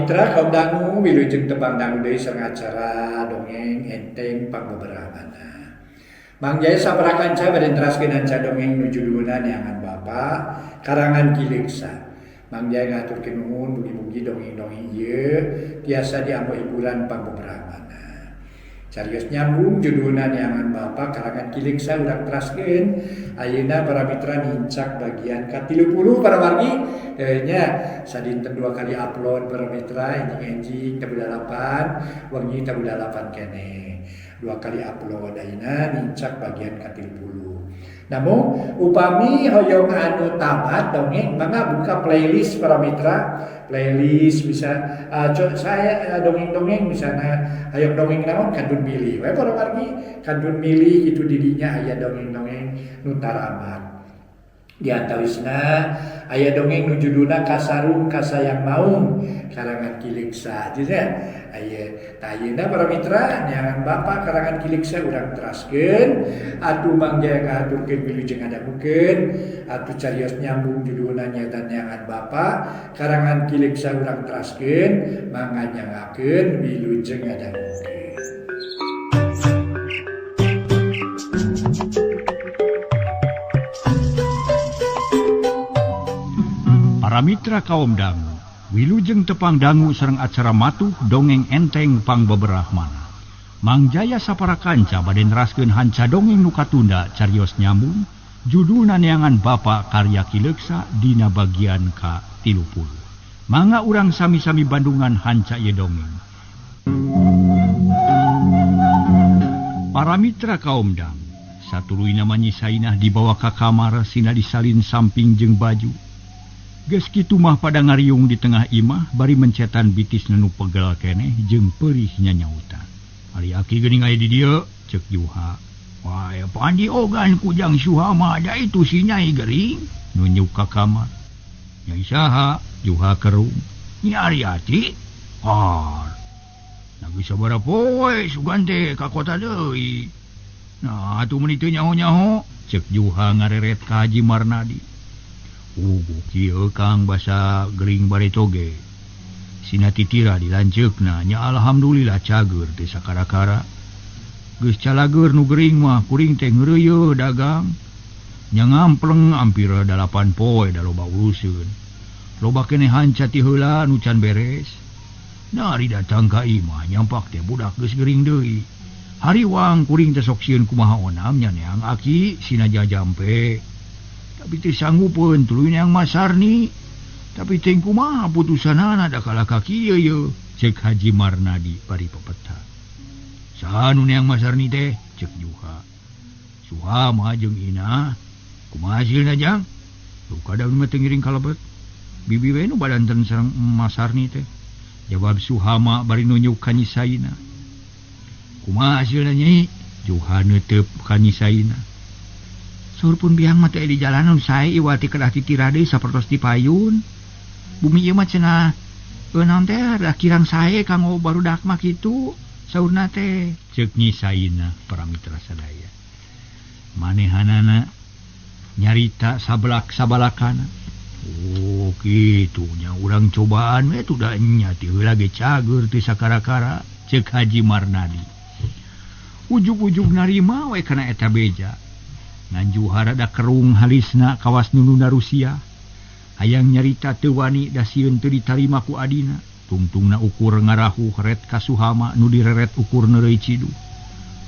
Mitra kaum dangu wilujeng tepang dangu deui sareng acara dongeng enteng pangbeberahmana. Mang Jaya sapara kanca bade neraskeun hanca dongeng nu judulna Neangan Bapa karangan Ki Leuksa. Mang Jaya ngahaturkeun nuhun mugi-mugi dongeng-dongeng ieu tiasa dianggo hiburan pangbeberahmana. Carios nyambung judulna Neangan Bapa karangan Ki Leuksa urang teraskeun ayeuna para mitra nincak bagian ka-30 para wargi nya sadinten 2 kali upload para mitra enjing-enjing tabuh 8 wengi tabuh 8 keneh 2 kali upload ayeuna nincak bagian ka-30. Namun upami hoyong anu tamat dongeng mangga buka playlist para mitra, playlist bisa saya dongeng-dongeng misalnya hayang dongeng naon kantun milih we para wargi, kantun milih itu didinya aya dongeng-dongeng nu taramat. Di antawisna aya dongeng nu judulna Kasarung Kasayang Maung karangan Ki Leuksa. Aya tah ayeuna para mitra neangan Bapa karangan Ki Leuksa urang teraskeun atuh Mang Jaya ngahaturkeun wilujeng ngadangukeun atuh carios nyambung judulna nyaeta Neangan Bapa karangan Ki Leuksa urang teraskeun mangga nyangakeun wilujeng ngadangukeun. Para mitra kaum dangu, wilujeng tepang dangu sareng acara matuh dongeng enteng pangbeberahmana. Mang Jaya sapara kanca bade neraskeun hanca dongeng nu katunda carios nyambung judulna Neangan Bapa karya Ki Leuksa dina bagian ka-30. Mangga urang sami-sami bandungan hanca ieu dongeng. Para mitra kaum dangu, satuluyna Nyi Sainah dibawa ka kamar sina disalin samping jeung baju. Geus kitu mah pada ngariung di tengah imah bari mencetan bitis nu pegel keneh jeung peurih nyanyautan. Ari aki geuning aya di dieu ceuk Juha. Wah, pandi ogan kujang Suhama da itu si Nyai gering nunjuk ka kamar. Nyai saha? Juha kerung. Nyi Aryati? Har. Nah geus sabaraha poe sugan teh ka kota deui. Nah atuh meuni teu nyaho-nyaho ceuk Juha ngareret ka Haji Marnadi. Ugu kieu Kang basa gering bareto ge. Sina titira dilanceukna nya alhamdulillah cager teh sakara-kara. Geus calageur nu gering mah kuring teh ngeureuyeuh dagang. Nya ngampleng hampir 8 poe da loba uruseun. Loba keneh hanca ti heula nu can beres. Nah ari datang ka imah nyampak teh budak geus gering deui. Hariwang kuring teh sok sieun kumaha onam nya neang aki sina jajampe. Tapi teh sanggupeun tuluy neang Masarni. Tapi teh kumaha putusanana da kalah ka kieu ye ceuk Haji Marnadi bari pepeta. Saha nu neang Masarni teh ceuk Juha. Suhama jeung Ina kumaha hasilna jang? Lu kadang mah teu ngiring kalebet. Bibi we nu badanten sareng Masarni teh. Jawab Suhama bari nunjuk ka Nyi Saina. Kumaha hasilna Nyi? Juha neuteup ka Nyi Saina. Saur pun biang mah teh di jalanan sae iwati kedah titirah deui sapertos di payun. Bumi ieu mah cenah naon teh da kirang sae kanggo barudak mah kitu saurna teh ceuk Nyi Saina para mitra sadaya. Manehanana nyarita sablak sabalakana. Oh kitu nya urang cobaan we tuh da nya ti heula ge cager teh sakara-kara ceuk Haji Marnadi. Ujug-ujug narima we kana eta beja. Ngan Juha rada kerung halisna kawas nununa Rusia. Hayang nyarita teu wani da sieun teu ditarima ku adina. Tungtungna ukur ngarahuh ret ka Suhama nu direret ukur neureuy ciduh.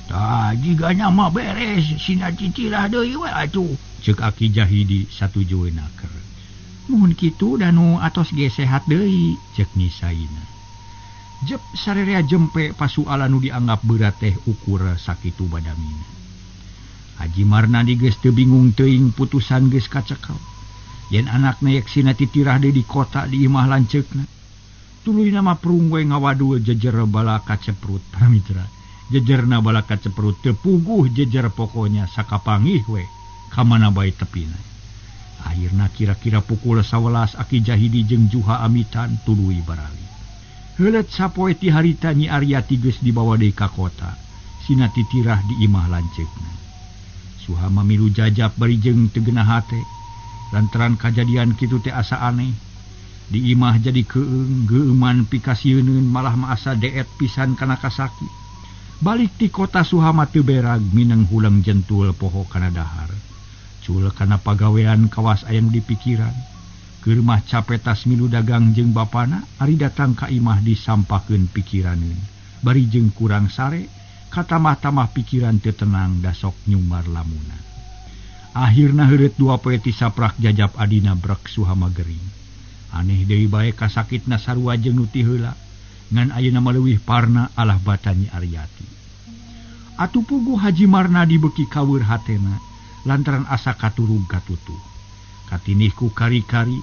Tah jigana mah beres sina cicilah deui we atuh ceuk Aki Jahidi satujueuna keur. Muhun kitu da nu atos ge sehat deui ceuk Nyi Saina. Jep sarerea jempe pasualan nu dianggap berat teh ukur sakitu badamina. Haji Marnadi geus teu bingung teuing putusan geus kacekel. Yen anakna yek sina titirah deui di kota di imah lanceukna. Tuluyna mah prung we ngawadul jejer bala kaceprut para mitra. Jejerna bala kaceprut teu puguh jejer pokonya sakapangih we ka mana bae tepina. Akhirna kira-kira pukul 11 Aki Jahidi jeung Juha amitan tuluy barali. Heuleut sapoe ti harita Nyi Aryati geus dibawa deui ka kota. Sina titirah di imah lanceukna. Suhama milu jajap bari jeung teu genah hate lantaran kajadian kitu teh asa aneh. Di imah jadi keung geuman pikasieun malah maasa deet pisan kana kasakit. Balik ti kota Suhama teu berag mineng huleng jentul poho kana dahar. Cul kana pagawean kawas aya nu dipikiran. Keur mah cape tas milu dagang jeung bapana ari datang ka imah disampakeun pikiraneun. Bari jeung kurang sare katamah-tamah pikiran teu tenang dasok nyumbar lamunan. Akhirna heureut dua poe ti saprak jajap adina brek Suhama gering. Aneh deui bae kasakitna sarua jeung nu ti heula ngan ayeuna mah leuwih parna alah batan Nyi Aryati. Atuh puguh Haji Marnadi beuki kaweur hatena lantaran asa katurug katutuh. Katinih ku kari-kari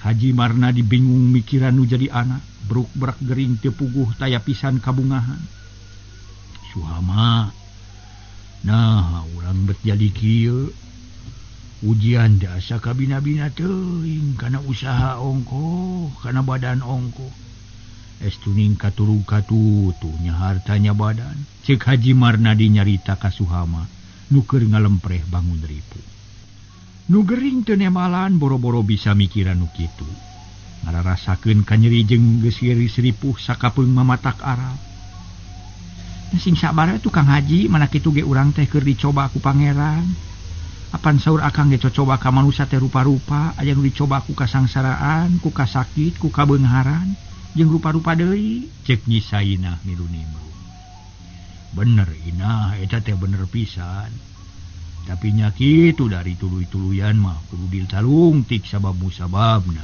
Haji Marnadi bingung mikiran nu jadi anak, bruk-brak gering teu puguh taya pisan kabungahan. Suhama, nah urang bet jadi kieu. Ujian asa kabina-bina teuing kana usaha ongkoh, kana badan ongkoh. Estuning katurug katutuh nya hartanya badan. Cek Haji Marnadi nyarita ka Suhama nu keur ngalempreh bangun ripu. Nu gering teu nemalan boro-boro bisa mikiran nu kitu. Ngararasakeun kanyeri jeung geus ripuh sakapeung mamatak aral. Sing sabar tukang haji mana kitu ge urang teh keur dicoba ku pangeran. Apan saur akang ge cocoba ka manusa teh rupa-rupa, aya nu dicoba ku kasangsaraan, ku kasakit, ku kabeungharan, jeung rupa-rupa deui. Cek Nyi Sainah milu nimbrung. Bener Inah, eta teh bener pisan. Tapi nya kitu dari tuluy-tuluyan mah kudu ditalungtik sabab musababna.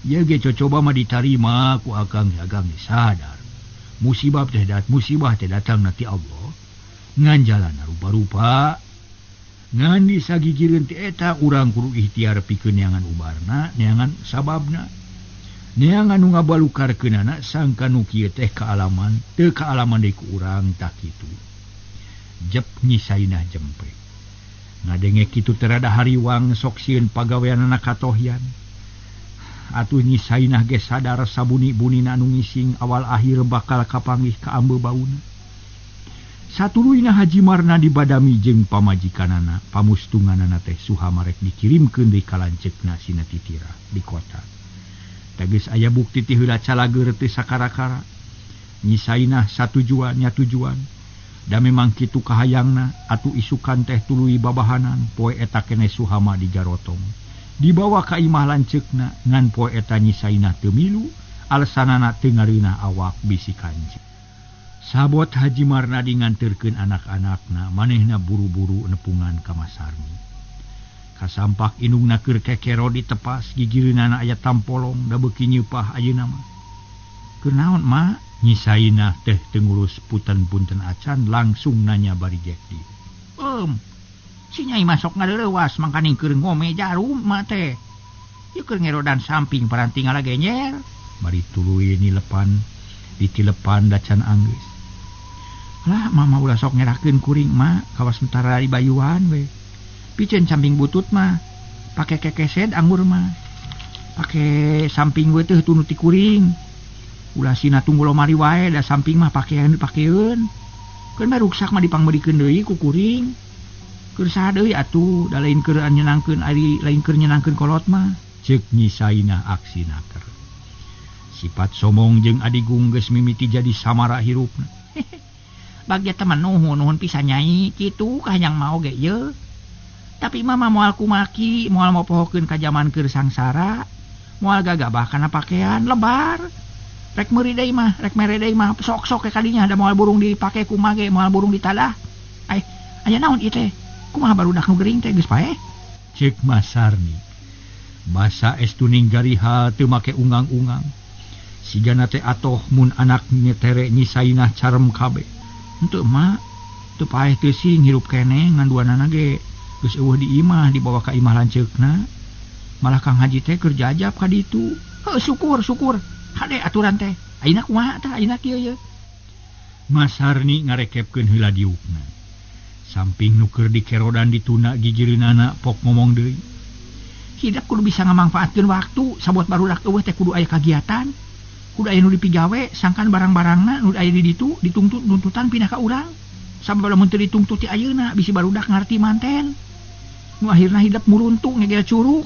Ieu ge cocoba mah ditarima ku akang akang sadar. Musibah teh musibah teh datangna ti Allah. Ngan jalana rupa-rupa. Ngan disagigireun ti eta urang kudu ikhtiar pikeun neangan ubarna, neangan sababna. Neangan nu ngabalukarkeunana sangka nu kieu teh kaalaman, teu kaalaman deui ku urang tah kitu. Jep Nyi Sainah jempe. Ngadenge kitu teh rada hariwang sok sieun pagaweanana katohyan. Atuh Nyi Sainah ge sadar sabuni-bunina anu ngising awal akhir bakal kapanggih ka ambeu bauna. Satuluyna Haji Marnadi badami jeung pamajikanana, pamustunganana teh Suhama rek dikirimkeun deui ka lanceukna sina titira di kota. Tah geus aya bukti ti heula calageur teh sakara-kara. Nyi Sainah satujuan nya tujuan. Da memang kitu kahayangna atuh isukan teh tuluy babahanan poe eta keneh Suhama digarotong. Dibawa ka imah lanceukna ngan poe eta Nyi Sainah teu milu, alasanana teu ngareunah awak bisi kanji. Sabot Haji Marnadi nganterkeun anak-anakna, manehna buru-buru nepungan ka Masarmi. Kasampak indungna keur kekero ditepas, gigireunana aya tampolong da beuki nyeupah ayeuna mah. Keur naon, Ma? Nyi Sainah teh teu ngurus punten-punten acan langsung nanya bari jek di. Si Nyai masok ngaleuwas mangkaning keur ngome jarum ma teh. Ieu keur ngerodan samping paranti ngalagenyer. Bari tuluy nilepan, ditilepan dacan anggeus. Lah mama ulah sok ngerakeun kuring ma kawas mentara di bayuan we. Piceun samping butut mah, pake kekesed anggur mah. Pake samping we teh tunu ti kuring. Ulah sina tunggu lomari wae da samping mah pakean dipakeun. Keun mah ruksak mah dipangmeurikeun deui ku kuring. Keur saha deui atuh da lain keur nyenangkeun ari lain keur nyenangkeun kolot mah. Ceuk Nyi Sainah aksi naker. Sifat somong jeung adigung geus mimiti jadi samara hirupna. Bagja teman nuhun nuhun pisan Nyai kitu kahayang mau ge ye. Tapi mama moal kumaki, moal mopohokeun ka jaman keur sangsara, moal gagabah kana pakaian lebar. Rek meuri deui mah, rek mere deui mah sok-sok ke kadinya da moal burung dipake kumaha ge, moal burung ditadah. Ai, aya naon ieu teh? Kumaha barudak nu gering teh geus paeh? Ceuk Masarni. Basa estuning gariha teu make ungang-ungang. Sigana teh atoh mun anak nyetere Nyi Sainah carem kabeh. Henteu Ma, teu paeh teu sing hirup keneh ngan duanana ge geus eueuh di imah dibawa ka imah lanceukna. Malah Kang Haji teh keur jajab ka ditu. Heuh syukur syukur. Hade aturan teh. Ayeuna kumaha tah ayeuna kieu ye. Masarni ngarekepkeun heula diukna. Samping nu keur dikerodan dituna gigireunana pok ngomong deui. Hidup kudu bisa ngamangfaatkeun waktu, sabuat barudak eueuh teh kudu aya kagiatan. Kudu aya nu dipigawe, sangkan barang-barangna nu aya di ditu ditungtut nuntutan pindah ka urang. Sabab lamun teu ditungtut ti ayeuna bisi barudak ngarti manten. Nu akhirna hidup muruntu ngegel curug.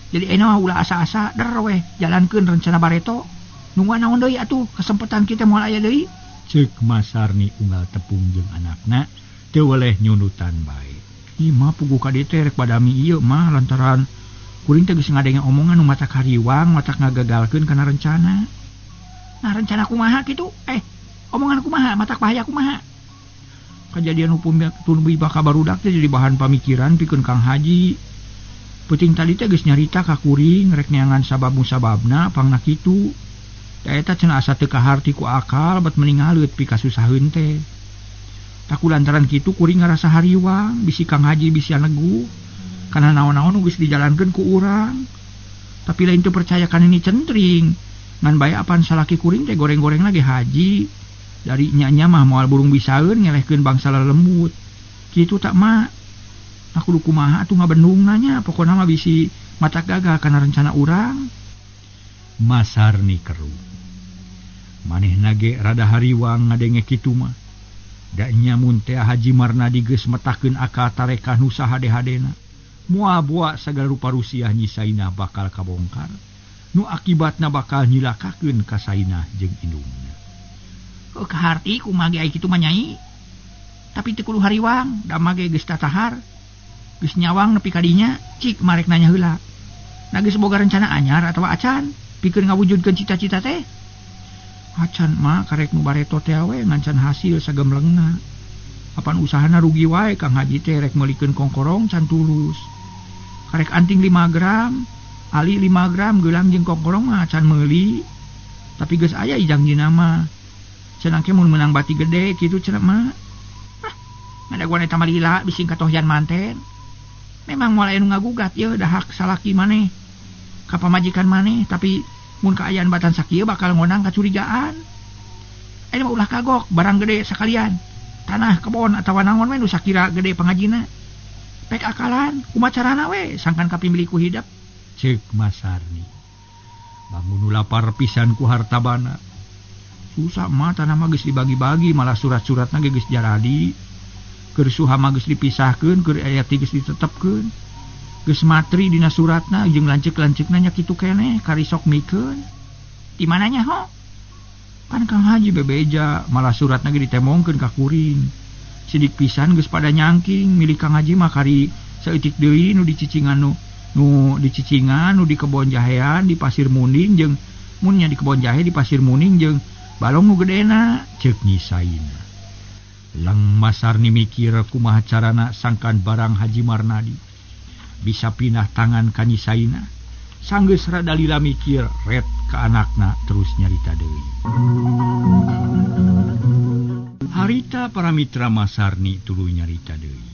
Jadi ayeuna mah ulah asa-asa der weh jalankeun rencana bareto. Nungguan naon deui atuh kesempatan kita moal aya deui. Ceuk Masarni unggal tepung jeung anakna teu weleh nyundutan bae. Ih mah puguh ka dieu teh rek badami ieu mah lantaran kuring teh geus ngadenge omongan nu matak hariwang matak ngagagalkeun kana rencana. Nah rencana kumaha kitu? Omongan kumaha matak bahaya kumaha? Kajadian hukum tuluy bakal barudak teh jadi bahan pamikiran pikeun Kang Haji. Peuting tadi teh geus nyarita ka kuring rek neangan sabab musababna pangna kitu. Da eta cenah asa teu kaharti ku akal bat mending ngaleut pikasusaheun teh. Taku lantaran kitu kuring ngarasa hariwang bisi Kang Haji bisi negu kana naon-naon nu geus dijalankeun ku urang. Tapi lain teu percaya kana ini centring. Ngan bae apan salaki kuring teh goreng-goreng lagi haji. Dari nya-nya mah moal burung bisaeun ngelehkeun bangsa lelembut. Kitu tak mah. Aku kudu kumaha atuh ngabendungna nya pokona mah bisi matak gagal kana rencana urang. Masarni keru. Manehna ge rada hariwang ngadenge kitu mah. Da nya mun teh Haji Marnadi geus metakeun akal tarekah nu sahade-hadena. Moal boa sagala rupa rusiah Nyi Sainah bakal kabongkar. Nu akibatna bakal nyilakakeun ka Sainah jeung indungna. Kaharti kumaha ge ai kitu mah Nyai. Tapi teu kudu hariwang, da mah ge geus tatahar. Geus nyawang nepi ka dinya, cik marek nanya heula. Nah geus boga rencana anyar atawa acan pikeun ngawujudkeun cita-cita teh. Acan mah karek nu bareto teh we ngancan hasil sagemlengna. Apan usahana rugi wae Kang Haji teh rek meulikeun kongkorong can tulus. Karek anting 5 gram, ali 5 gram geulang jeung kongkorong mah can meuli. Tapi geus aya jangjina mah. Cenah ke mun meunang bati gede kitu cenah mah. Ah, ngadaguan eta mah lila bising katohyan manten. Memang moal aya nu ngagugat yeuh dahak salaki maneh. Ka pamajikan maneh tapi mun kaayaan batan sakieu bakal ngonang kacurigaan. Ayeuna mah ulah kagok barang gede sakalian. Tanah kebon atawa naon we nu sakira gede pangajina. Pek akalan kumaha carana we sangkan kapimili ku hidep. Ceuk Masarni. Bangun nu lapar pisan ku hartabana. Susah mah tanah mah geus dibagi-bagi malah surat-suratna ge geus jaradi. Keur suha mah geus dipisahkeun, keur aya ti geus ditetepkeun. Geus matri dina suratna jeung lanceuk-lanceukna nya kitu keneh karisok mikeun. Di mananya ho? Pan Kang Haji bebeja malah suratna ge ditemongkeun ka kuring. Sidik pisan geus pada nyangking milik Kang Haji mah kari saeutik deui nu dicicingan nu dicicingan nu di kebon jahean di Pasir Munding jeung mun nya di kebon jahe di Pasir Muning jeung balong nu gedena. Ceuk Nyi Sainah. Lang Masarni mikir kumaha carana sangkan barang Haji Marnadi bisa pindah tangan ka Nyi Sainah. Sanggeus rada lila mikir ret ka anakna terus nyarita deui. Harita para mitra Masarni tuluy nyarita deui.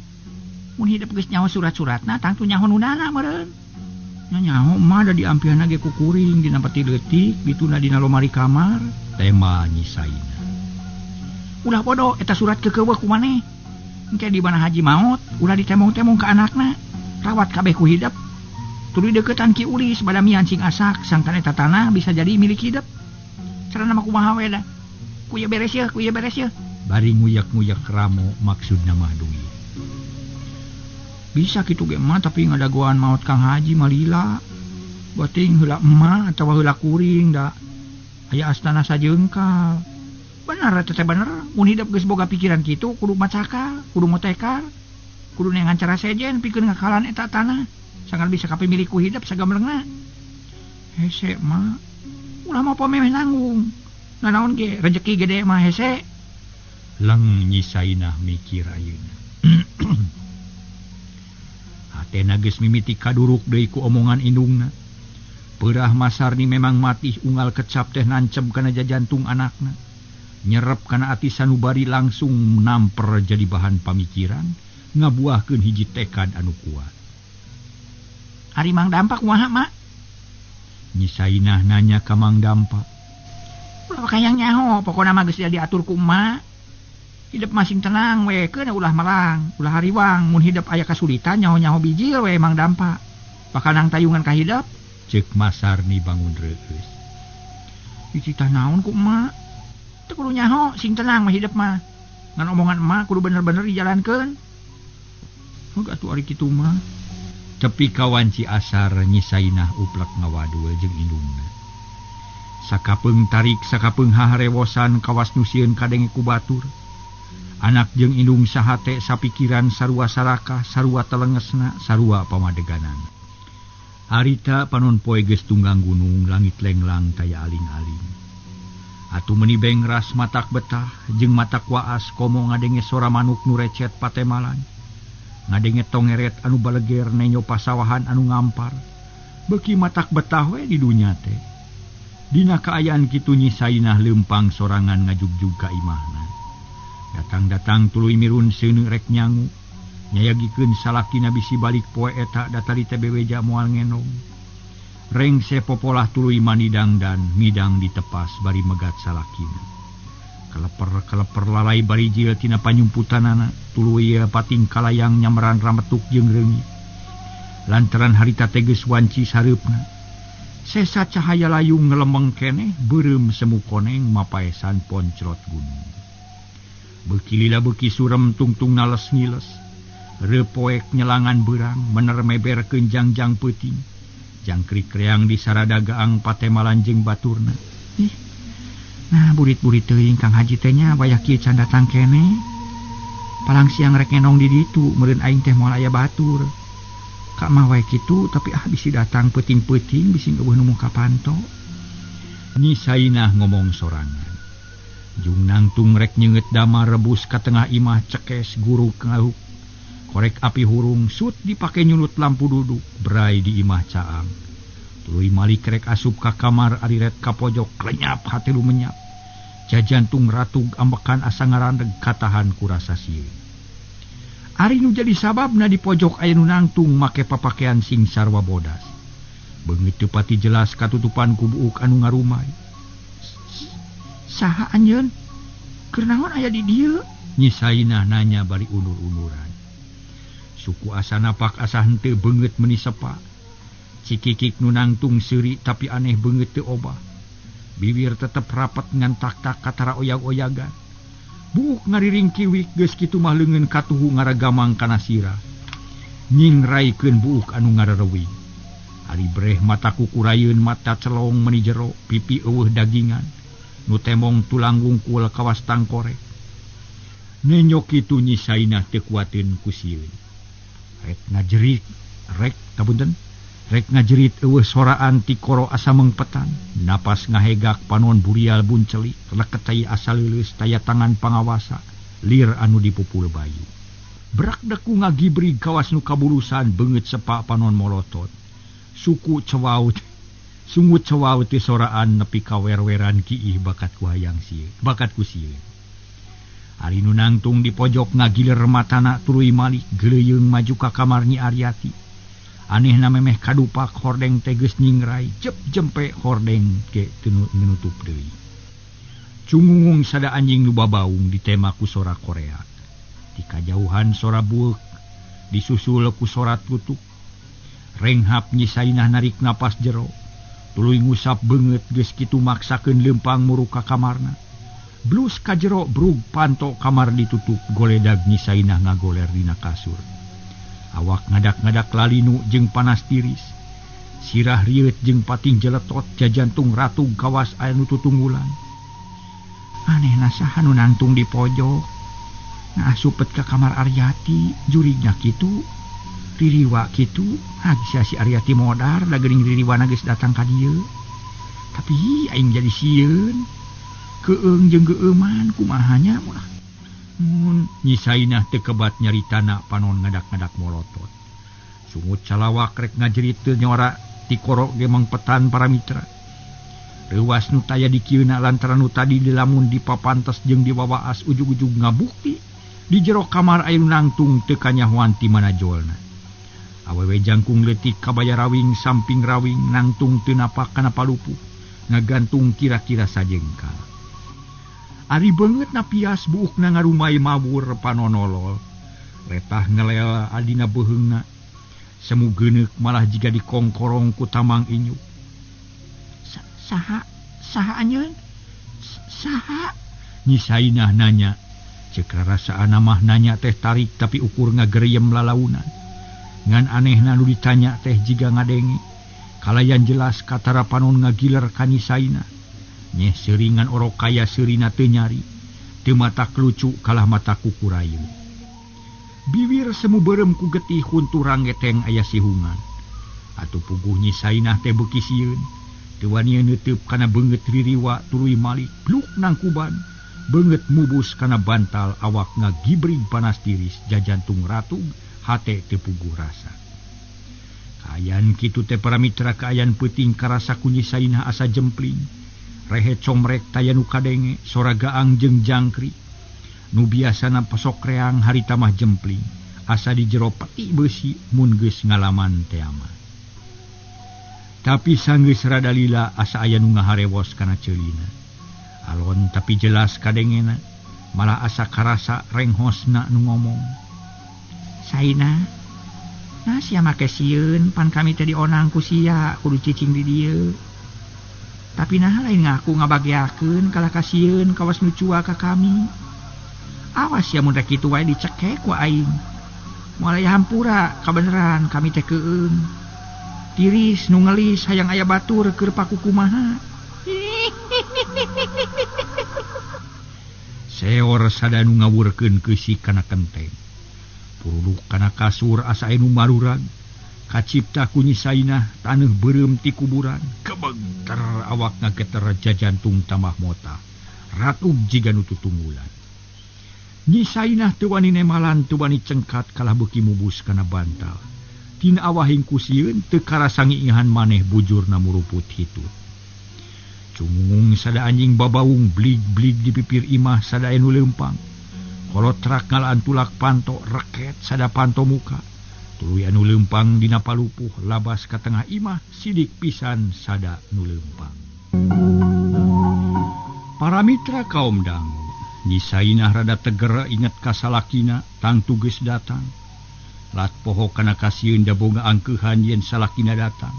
Mun hidep geus nyaho surat-suratna tangtu nyaho nu nana meureun. Nya nyaho mah da diampihanna ge ku kuring dina peti leutik dituna dina lomari kamar. Tema Nyi Sainah. Ulah bodoh eta surat keukeuweuh ku maneh. Engke di mana Haji maot ulah ditemong-temong ka anakna. Rawat kabeh ku hidep. Tuluy deukeutan Ki Ulis badamian sing asak sangkan eta tanah bisa jadi milik hidep. Carana mah kumaha we da. Ku ieu beres yeuh, ku ieu beres yeuh. Bari nguyak-nguyak ramo maksudna mah duit. Bisa kitu ge mah tapi ngadagoan maot Kang Haji mah lila. Bating heula emak atawa heula kuring da. Aya astana sajengkal. Bener eta teh bener, mun hidep geus boga pikiran kitu kudu macakal, kudu motekar. Kudu neangan cara sejen pikeun ngakalan eta tanah. Sangkan bisa kapimili ku hidep sagamlengna. Hese mah ulah mah pamemeh nanggung. Nanaon ge rejeki gede mah hese. Leng Nyi Sainah mikir ayeuna. Hatena geus mimiti kaduruk deui ku omongan indungna. Peurah Masarni memang matih unggal kecap teh nancep kana jajantung anakna. Nyerep kana ati sanubari langsung namper jadi bahan pamikiran, ngabuahkeun hiji tekad anu kuat. Ari Mang Dampak kumaha, Mak? Nyi Sainah nanya ka Mang Dampak. Ulah kayang nyaho, pokona mah geus diatur ku emak. Hidup masing tenang we, keun ulah melang, ulah hariwang, mun hidup aya kasulitan nyaho-nyaho bijil we Mang Dampak. Bakal nang tayungan ka hidup. Ceuk Masarni bangun reueus. Dicitah naon ku emak? Teu kudu nyaho, sing tenang mah hidup mah. Ngan omongan emak kudu bener-bener dijalankeun. Heuh atuh ari kitu mah. Tepi ka wanci asar Nyi Sainah uplek ngawadul jeung indungna. Sakapeung tarik sakapeung haharewosan kawas nu sieun kadenge ku batur. Anak jeung indung sahate sapikiran sarua sarakah, sarua telengesna, sarua pamadeganana. Harita panon poe geus tunggang gunung, langit lenglang taya aling-aling. Atuh meuni bengras matak betah jeung matak waas komo ngadenge sora manuk nu recet patemalan. Ngadenge tongeret anu baleger nenyo pasawahan anu ngampar. Beuki matak betah we di dunya teh. Dina kaayaan kitu Nyi Sainah leumpang sorangan ngajugjug ka imahna. Datang-datang tuluy mirun seuneu rek nyangu. Nyayagikeun salakina bisi balik poe eta datali teh beweja moal ngenong. Rengse popolah tuluy manidang dan ngidang ditepas bari megat salakina. Keleper-keleper lalai bari jil tina panyumputanana tuluy pating kalayang nyamran rametuk jeung reungit. Lantaran harita teh geus wanci sareupna. Sesa cahaya layung ngelemeng keneh beureum semu koneng mapaesan poncrot gunung. Beuki lila beuki surem tungtung nales ngiles. Repoek nyelangan beurang mener meberkeun jangjang peuting. Jangkrik reang di sarada gaang patemalan jeung baturna. Ih. Nah burit-burit teuing Kang Haji teh nya wayah kieu can datang keneh. Palang siang rek ngenong di ditu meureun aing teh moal aya batur. Ka mah wae kitu tapi ah bisi datang peuting-peuting bisi eueuh nu muka panto. Nyi Sainah ngomong sorangan. Jung nangtung rek nyeungeut damar rebus ka tengah imah cekes guru ngahuk. Korek api hurung sut dipake nyulut lampu duduk berai di imah caang. Tuluy malik rek asup ka kamar ariret ka pojok lenyap hate lumenyap. Jajantung ratug ambekan asa ngarandeg katahan ku rasa sieun. Ari nu jadi sababna di pojok aya nu nangtung make papakean sing sarwa bodas. Beungeut teu pati jelas katutupan ku buuk anu ngarumai. Saha anjeun? Keur naon aya di dieu? Nyi Sainah nanya bari unur-unuran. Suku asa napak asa henteu beungeut meuni sepa. Cikikik nu nangtung seuri tapi aneh beungeut teu obah. Bibir tetep rapet ngan tak-tak katara oyag-oyagan. Buuk ngariring kiwik geus kitu mah leungeun katuhu ngaragamang kana sirah. Nyingraikeun buuk anu ngarereuwing. Ari breh mata kukurayeun mata celong meuni jero, pipi eueuh dagingan. Nu temong tulang wungkul kawas tangkorek. Nenyo kitu Nyi Sainah teu kuateun ku sieun. Rek ngajerit, rek kapunten. Rek ngajerit eueuh soraan ti koro asa mengpetan. Napas ngahegak panon burial buncelik, leket cai asa leuleus taya tangan pangawasa, lir anu dipupul bayu. Brak deku ngagibrig kawas nu kabulusan beungeut sepa panon molotot. Suku cewaut, sungut cewaut ti soraan nepi ka wer-weran kiih bakat ku hayang sieun, bakat ku sieun. Ari nu nangtung di pojok ngagiler matana tuluy malik geuleuyeng maju ka kamar Nyi Aryati. Anehna memeh kadupak hordeng teh geus nyingrai, jep jempe hordeng ge teu nutup deui. Cungungung sada anjing nu babaung ditema ku sora Korea. Ti kajauhan sora bueuk disusul ku sora tutuk. Renghap Nyi Sainah narik napas jero. Tuluy ngusap beungeut geus kitu maksakeun leumpang muruk ka kamarna. Blus ka jero brug panto kamar ditutup goledag Nyi Sainah ngagoler dina kasur. Awak ngadak-ngadak lalinu jeung panas tiris. Sirah rieut jeung pating jeletot jajantung ratug kawas aya nu tutunggulan. Anehna saha nu nangtung di pojok. Nah asupet ka kamar Aryati, jurigna kitu, ririwa kitu, ah bisa si Aryati modar da geuning ririwana geus datang ka dieu. Tapi aing jadi sieun. Keung jeung geueuman kumaha nya mah. Mun Nyi Sainah teu kebat nyaritana panon ngadak-ngadak molotot. Sungut calawak rek ngajerit teu nyora ti koro ge mangpetan para mitra. Reuwas nu taya dikieuna lantaran nu tadi dilamun dipapantes jeung diwawaas ujug-ujug ngabukti di jero kamar aya nu nangtung teu kanyahoan ti mana jolna. Awewe jangkung leutik kabaya rawing samping rawing nangtung teu napak kana palupuh ngagantung kira-kira sajengkal. Ari beungeut na pias buukna ngarumai mawur panonolol. Retah ngelel adina beuheungna. Semu geuneuk malah jiga dikongkorong ku tamang inyuk. Saha saha anjeun? Saha? Nyi Sainah nanya. Ceuk rarasaan mah nanya teh tarik tapi ukur ngageriem lalaunan. Ngan anehna nu ditanya teh jiga ngadenge. Kalayan jelas katara panon ngagiler ka Nyi Sainah. Nyeh seuringan orok kaya seurina teu nyari. Teu matak lucu kalah mata kukurayu. Biwir semu beureum ku getih huntu ranggeteng aya sihungan. Atuh puguh Nyi Sainah teh beuki sieun. Teu wani neuteub kana beungeut ririwa tuluy malik bluk nangkuban. Beungeut mubus kana bantal awak ngagibrig panas tiris jajantung ratug hate teu puguh rasa. Kaayaan kitu teh para mitra kaayaan peuting karasa ku Nyi Sainah asa jempling. Rehe comrek taya nu kadenge sora gaang jeung jangkrik. Nu biasana pesok reang harita mah jempling asa di jero peti beusi mun geus ngalaman teh mah. Tapi sanggeus rada lila asa aya nu ngaharewos kana ceulina. Alon tapi jelas kadengena, malah asa karasa renghosna nu ngomong. Sainah, nah sia make sieun pan kami teh dionang ku sia kudu cicing di dieu. Tapi nah lain ngaku ngabageakeun kalah kasieun kawas nu cua ka kami. Awas ya mun rek kitu wae dicekek ku aing. Moal aya hampura kabeneran kami teh keueung. Tiris nu ngelis hayang aya batur keur paku kumaha. Seor sada nu ngawurkeun keusik kana kenteng. Puruluk kana kasur asa anu marurag. Kacipta ku Nyi Sainah taneuh beureum ti kuburan. Kebengter awak ngageter jajantung tambah mota. Ratug jiga nu tutunggulan. Nyi Sainah teu wani nemalan teu wani cengkat kalah beuki mubus kana bantal. Tina awahing ku sieun teu karasa ngiihan maneh bujurna muruput hitut. Cungung sada anjing babaung blig-blig di pipir imah sada anu leumpang. Kolotrak ngalaan tulak panto reket sada panto muka. Tuluy anu leumpang dina palupuh labas ka tengah imah sidik pisan sada nu leumpang. Para mitra kaum dangu, Nyi Sainah rada teger inget ka salakina tangtu geus datang. Lat poho kana kasieun da boga angkeuhan yen salakina datang.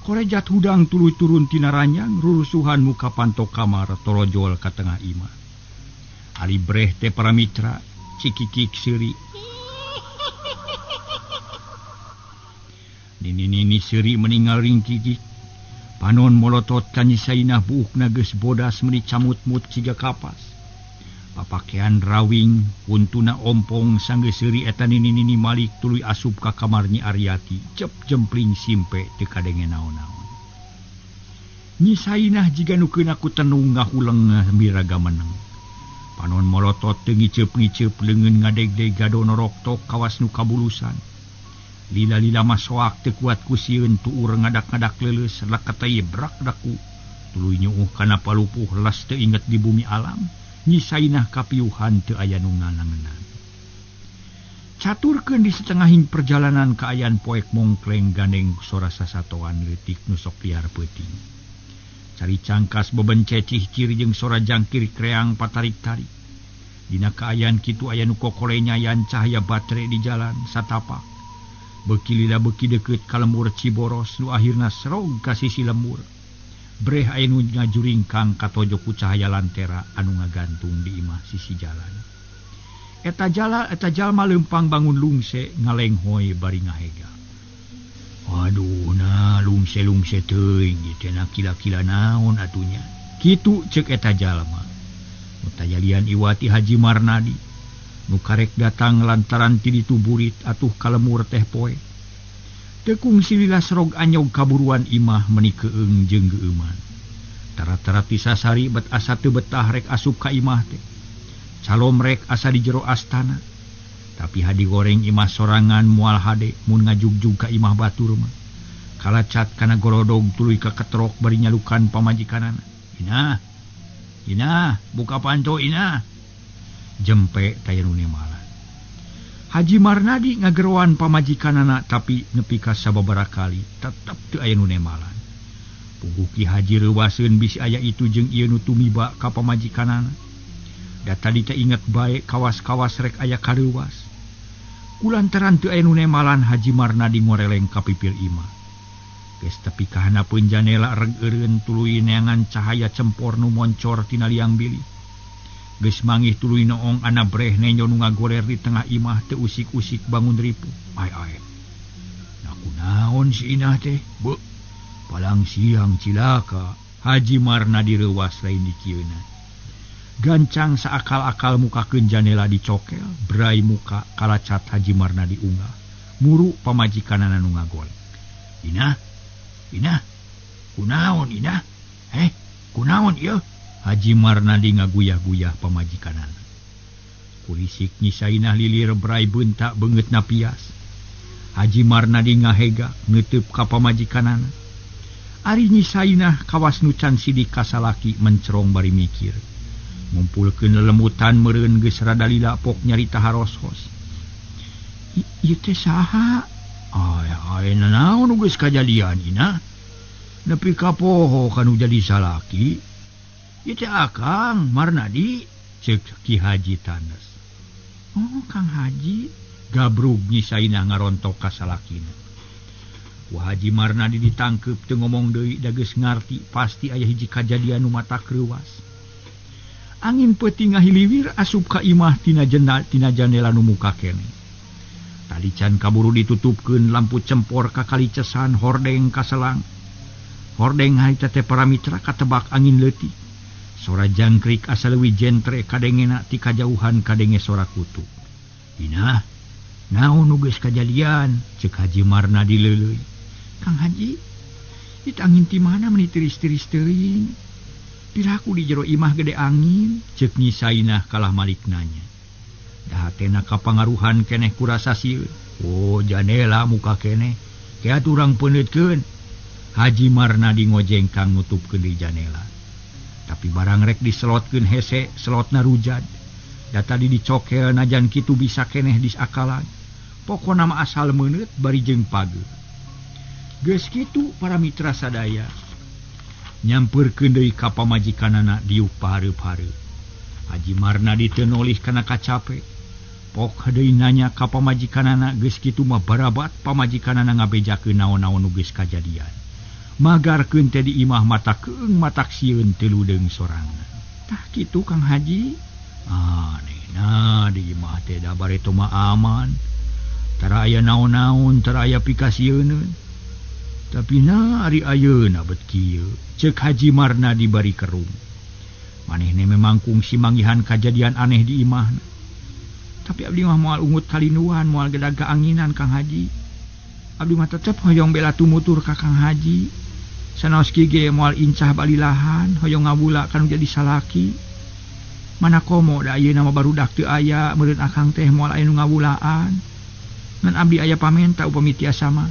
Korejat hudang tuluy turun tina ranjang rurusuhan muka panto kamar torojol ka tengah imah. Ari breh teh para mitra cikikik seuri. Nini-nini seuri meninggal ringkikik. Panon molotot ka Nyi Sainah buukna geus bodas meuni camut-mut ciga kapas. Papakean rawing untuna ompong sanggeus seuri eta nini-nini malik tuluy asup ka kamar Nyi Aryati cep jempling simpe teu kadenge naon-naon. Nyi Sainah jiga nu keuna ku tenung ngahuleng miraga meneng. Panon molotot teu ngiceup-ngiceup leungeun ngadegdeg gado noroktok kawas nu kabulusan. Lila-lila mah soak teu kuat ku sieun tuur ngadak-ngadak leuleus leketei brak daku. Tuluy nyuuh kana palupuh las teu inget di bumi alam. Nyi Sainah kapiuhan teu aya nu nganangenan. Caturkeun di setengahing perjalanan kaayaan poek mongkleng gandeng sora sasatoan leutik nu sok liar peuting. Cari cangkas bebencecih ciri jeung sora jangkir kreang patarik-tarik. Dina kaayaan kitu aya nu kokole nyayan cahaya batere di jalan satapak. Beuki lila beuki deukeut ka lembur Ciboros nu akhirna serog ka sisi lembur. Breh aya nu ngajuringkang katojo ku cahaya lantera anu ngagantung di imah sisi jalan. Eta jala eta jalma leumpang bangun lungse ngalenghoy bari ngahega. Aduh nah lungse-lungse teuing ieu teh kila-kila naon atunya. Kitu ceuk eta jalma. Nu tajalian iwati Haji Marnadi. Nu karek datang lantaran ti ditu burit atuh ka lemur teh poe. Tekung silila serog anyog kaburuan imah meuni keung jeung geueuman. Tara-tara ti sasari bet asa teu betah rek asup ka imah teh. Calomrek asa di jero astana. Tapi hadi goreng imah sorangan moal hade mun ngajugjug ka imah batur mah. Kalacat kana gorodog tuluy ka ketrok bari nyalukan pamajikanana. Inah, Inah, buka panto Inah. Jempe taya nu nemalan. Haji Marnadi ngageroan pamajikanana tapi nepi ka sababaraha kali tetep teu aya nu nemalan. Puguh Ki Haji reuwaseun bisi aya itu jeung ieu nu tumiba ka pamajikanana. Da tadi teh inget bae kawas-kawas rek aya kareuwas. Kulantaran teu aya nu nemalan Haji Marnadi ngoreleng ka pipir imah. Geus tepi ka handapeun janela reg eureun tuluy neangan cahaya cempor nu moncor tina liang bilik. Geus mangih tuluy noong ana breh nenjo nu ngagoler di tengah imah teu usik-usik bangun ripuh. Ai ai. Kunaon si Inah teh? Beuh, palang siang cilaka. Haji Marnadi reuwas lain dikieuna. Gancang saakal-akal mukakeun janela dicokel, brai muka kalacat Haji Marnadi unggah. Muru pamajikanana nu ngagolek. Inah, Inah, kunaon Inah? Heh, kunaon ieu? Haji Marnadi ngaguyah-guyah pamajikanana. Kulisik Nyi Sainah lilir brai beunta beungeutna pias. Haji Marnadi ngahega ngeuteub ka pamajikanana. Ari Nyi Sainah kawas nu can sidik ka salaki mencerong bari mikir. Ngumpulkeun lelemutan meureun geus rada lila pok nyarita haroshos. Ieu teh saha? Ay, nanaon nu geus kajadian Inah? Nepi ka poho kanu jadi salaki. Ieu teh Akang Marnadi, ceuk Ki Haji Tanes. Oh, Kang Haji, gabrug Nyi Sainah ngarontok ka salakina. Ku Haji Marnadi ditangkeup teu ngomong deui da geus ngarti pasti aya hiji kajadian nu matak reuwas. Angin peuting ngahiliwir asup ka imah tina janela nu muka keneh. Tali can kaburu ditutupkeun lampu cempor ka kalicesan hordeng kaselang. Hordeng harita teh para mitra katebak angin leutik. Sora jangkrik asa leuwih jentre kadengena ti kajauhan kadenge sora kutu. Inah, naon nu geus kajadian? Ceuk Haji Marnadi leuleuy. Kang Haji, itu angin ti mana meuni tiris-tiris teuing? Piraku di jero imah gede angin, ceuk Nyi Sainah kalah malik nanya. Dah hatena kapangaruhan keneh kurasa sieun. Oh, janela muka keneh. Keat urang peuneutkeun. Haji Marnadi ngojengkang nutupkeun di janela. Tapi barang rek diselotkeun hese, selotna rujad. Da tadi dicokel najan kitu bisa keneh disakalan. Pokona mah asal meuneut bari jeung pageuh. Geus kitu para mitra sadaya. Nyampeurkeun deui ka pamajikanana diuk pahareup-hareup. Haji Marnadi teu nolih kana kacape. Pok deui nanya ka pamajikanana geus kitu mah barabat pamajikanana ngabejakeun naon-naon nu geus kajadian. Magarkeun teh di imah mata keung matak sieun teu ludeung sorangna. Tah kitu Kang Haji. Anehna di imah teh da bareto mah aman. Tara aya naon-naon, tara aya pikasieuneun. Tapi na ari ayeuna bet kieu, ceuk Haji Marnadi bari kerung. Manehna memang kungsi manggihan kajadian aneh di imahna. Tapi abdi mah moal ungut kalinduhan, moal gedag kaanginan Kang Haji. Abdi mah tetep hoyong bela tumutur ka Kang Haji. Sanaos kieu ge moal incah balilahan, hoyong ngabula kanu jadi salaki. Mana komo da ayeuna mah barudak teu aya, meureun akang teh moal aya nu ngabulaan. Ngan abdi aya pamenta upami tiasa mah.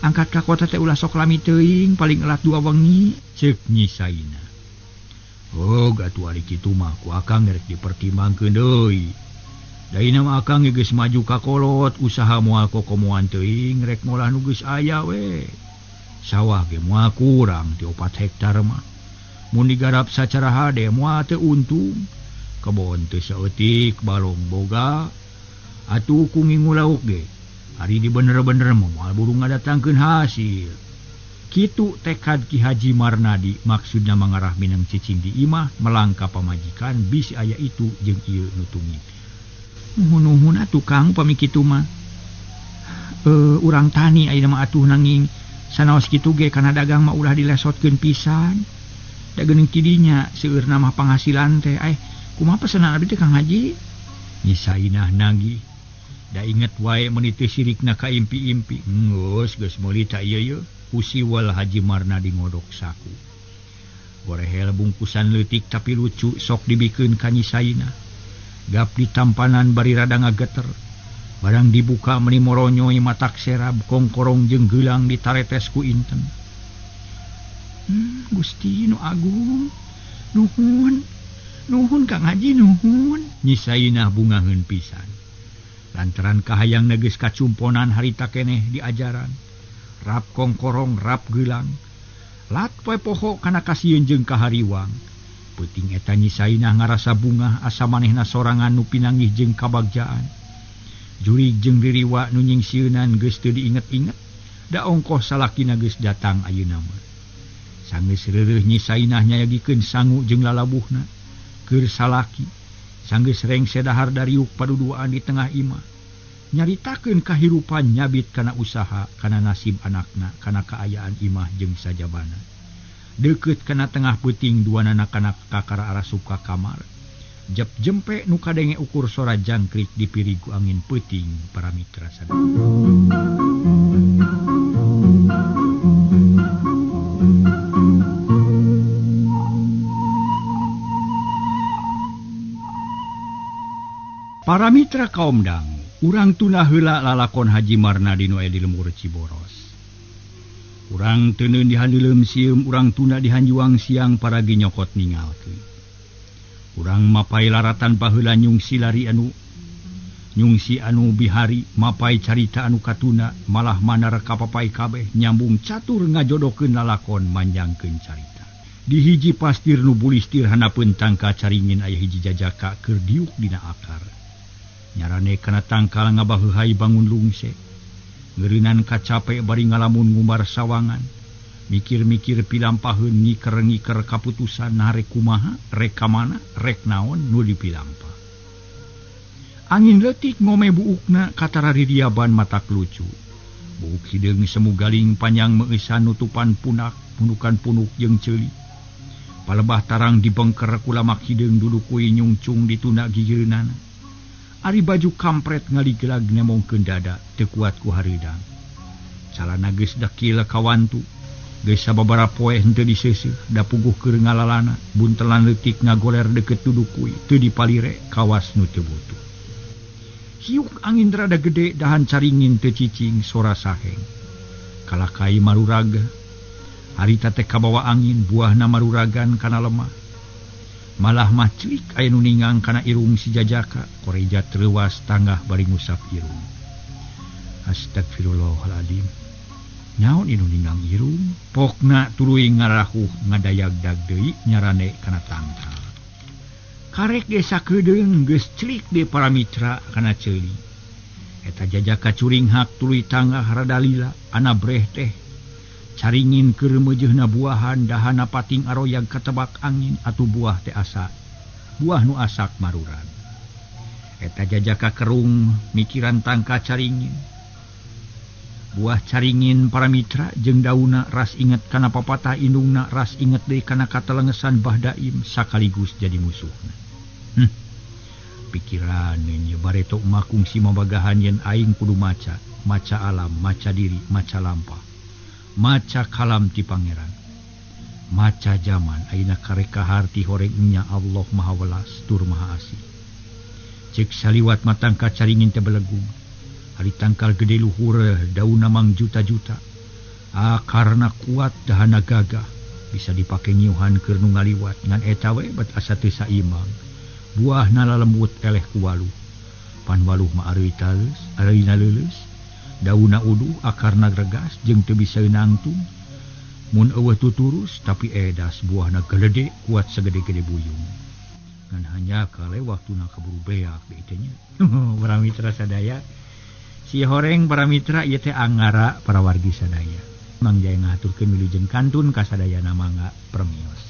Angkat ka kota teh ulah sok lami teuing, paling elat 2 wengi, ceuk Nyi Sainah. Oh, gatuh ari kitu mah ku akang rek dipertimbangkeun deui. Da ina mah akang geus maju ka kolot, usaha moal kokomoan teuing, rek molah nu geus aya we. Sawah ge moal kurang ti 4 hektar mah. Mun digarap sacara hade moal teu untung. Kebon teu saeutik, balong boga. Atuh ku ngingu lauk ge. Ari di bener-bener moal buru ngadatangkeun hasil. Kitu tekad Ki Haji Marnadi maksudna mangarah mineng cicing di imah melangka pamajikan bisi aya itu jeung ieu nu tumit. Nuhun-nuhun atuh Kang pami kitu mah. Urang tani ayeuna mah atuh nanging sanaos kitu ge kana dagang mah ulah dilesotkeun pisan. Da geuning tidinya seueurna mah panghasilan teh. Kumaha pesenan abdi teh Kang Haji? Nyi Sainah nagih. Da inget wae meuni teu sirikna ka impi-impi. Geus geus meuli ta ieu ye. Kusiwal Haji Marnadi ngodok saku. Gorehel bungkusan leutik tapi lucu sok dibikeun ka Nyi Sainah. Gap ditampanan bari rada ngageter. Barang dibuka meuni moronyoy matak serab kongkorong jeung geulang ditaretes ku inten. Gusti nu agung. Nuhun. Nuhun Kang Haji nuhun. Nyi Sainah bungaheun pisan. Lantaran kahayang geus kacumponan harita keneh diajaran. Rap kongkorong, rap geulang. Lat poe poho kana kasieun jeung kahariwang. Peuting eta Nyi Sainah ngarasa bungah asa manehna sorangan nu pinanggih jeung kabagjaan. Jurig jeung ririwa nu nyingsieunan geus teu diinget-inget, da ongkoh salakina geus datang ayeuna mah. Sanggeus reureuh Nyi Sainah nyayagikeun sangu jeung lalabuhna keur salaki. Sanggeus rengse dahar dariuk paduduaan di tengah imah. Nyaritakeun kahirupan nyabit kana usaha, kana nasib anakna, kana kaayaan imah jeung sajabana. Deukeut kana tengah peuting duanana kana kakara arasup ka kamar. Jep jempe nu kadenge ukur sora jangkrik dipiri ku angin peuting para mitra sadaya. Para mitra kaum dangu, urang tuna heula lalakon Haji Marnadi nu aya di lembur Ciboros. Urang teuneun di handeuleum sieum, urang tuna di hanjuang siang paragi nyokot ningalkeun. Urang mapai laratan baheula nyungsi lari anu nyungsi anu bihari, mapai carita anu katuna, malah manar kapapai kabeh nyambung catur ngajodohkeun lalakon manjangkeun carita. Di hiji pastir nu bulistir hanapeun tangka caringin aya hiji jajaka keur diuk dina akar. Nyarane kana tangkal ngabaheuhai bangun lungse. Ngeureunnan kacape bari ngalamun ngumbar sawangan. Mikir-mikir pilampaheun ngiker-ngiker kaputusan nah rek kumaha, rek ka mana, rek naon nu dipilampah. Angin leutik ngome buukna katara ridiaban matak lucu. Buuk hideung semu galing panjang meueusan nutupan punak, punukan punuk jeung ceuli. Palebah tarang dibengker ku lamak hideung dudukui nyungcung dituna gigireunana. Ari baju kampret ngaligelag nemongkeun dada teu kuat ku hareudang. Calana geus dekil kawantu. Geus sababaraha poe henteu diseuseuh, da puguh keur ngalalana, buntelan leutik ngagoler deukeut dudukui, teu dipalire kawas nu teu butuh. Hiuk angin rada gede dahan caringin teu cicing sora saheng. Kalakai marurag, harita teh kabawa angin buahna maruragan kana lemah. Malah mah celik aya nu ningang kana irung si jajaka, koreja treuwas tanggah bari ngusap irung. Astagfirullahaladzim. Nyaon inu ninggang irung, pokna tuluy ngarahuh ngadayag-dag deui nyarane kana tangkal. Karek ge sakedeung geus celik deui para mitra kana ceuli. Eta jajaka curinghak tuluy tanggah rada lila, anabreh teh. Caringin keur meujeuna buahan dahana pating aroyag katebak angin atuh buah teh asa. Buah nu asak maruran. Eta jajaka kerung mikiran tangka caringin. Buah caringin para mitra jeung dauna ras inget kana papatah indungna ras inget deui kana katelengesan Bah Daim sakaligus jadi musuhna. Pikiran nya bareto mah kungsi mabagahan yen aing kudu maca, maca alam, maca diri, maca lampah, maca kalam ti pangeran, maca zaman ayeuna karek kaharti horeng nya Allah Maha Welas tur Maha Asih. Ceuk saliwat matangka caringin teh belegung. Hari tangkal gede luhur dauna mang juta-juta. Akarna kuat dahana gagah bisa dipake nyiuhan keur nu ngaliwat ngan eta we bet asa teu saimbang. Buahna lalembut eleh ku waluh. Pan waluh mah areuy taleus, areuyna leuleus. Dauna uduh akarna gregas jeung teu bisa nangtung. Mun eueuh tuturus tapi edas buahna gelede kuat sagede-gede buyung. Ngan hanya kale waktuna kaburu beak deui teh nya. Para mitra sadaya, si horeng para mitra ieu teh angara para wargi sadaya. Mang Jaya ngahaturkeun wilujeng kantun ka sadayana mangga permios.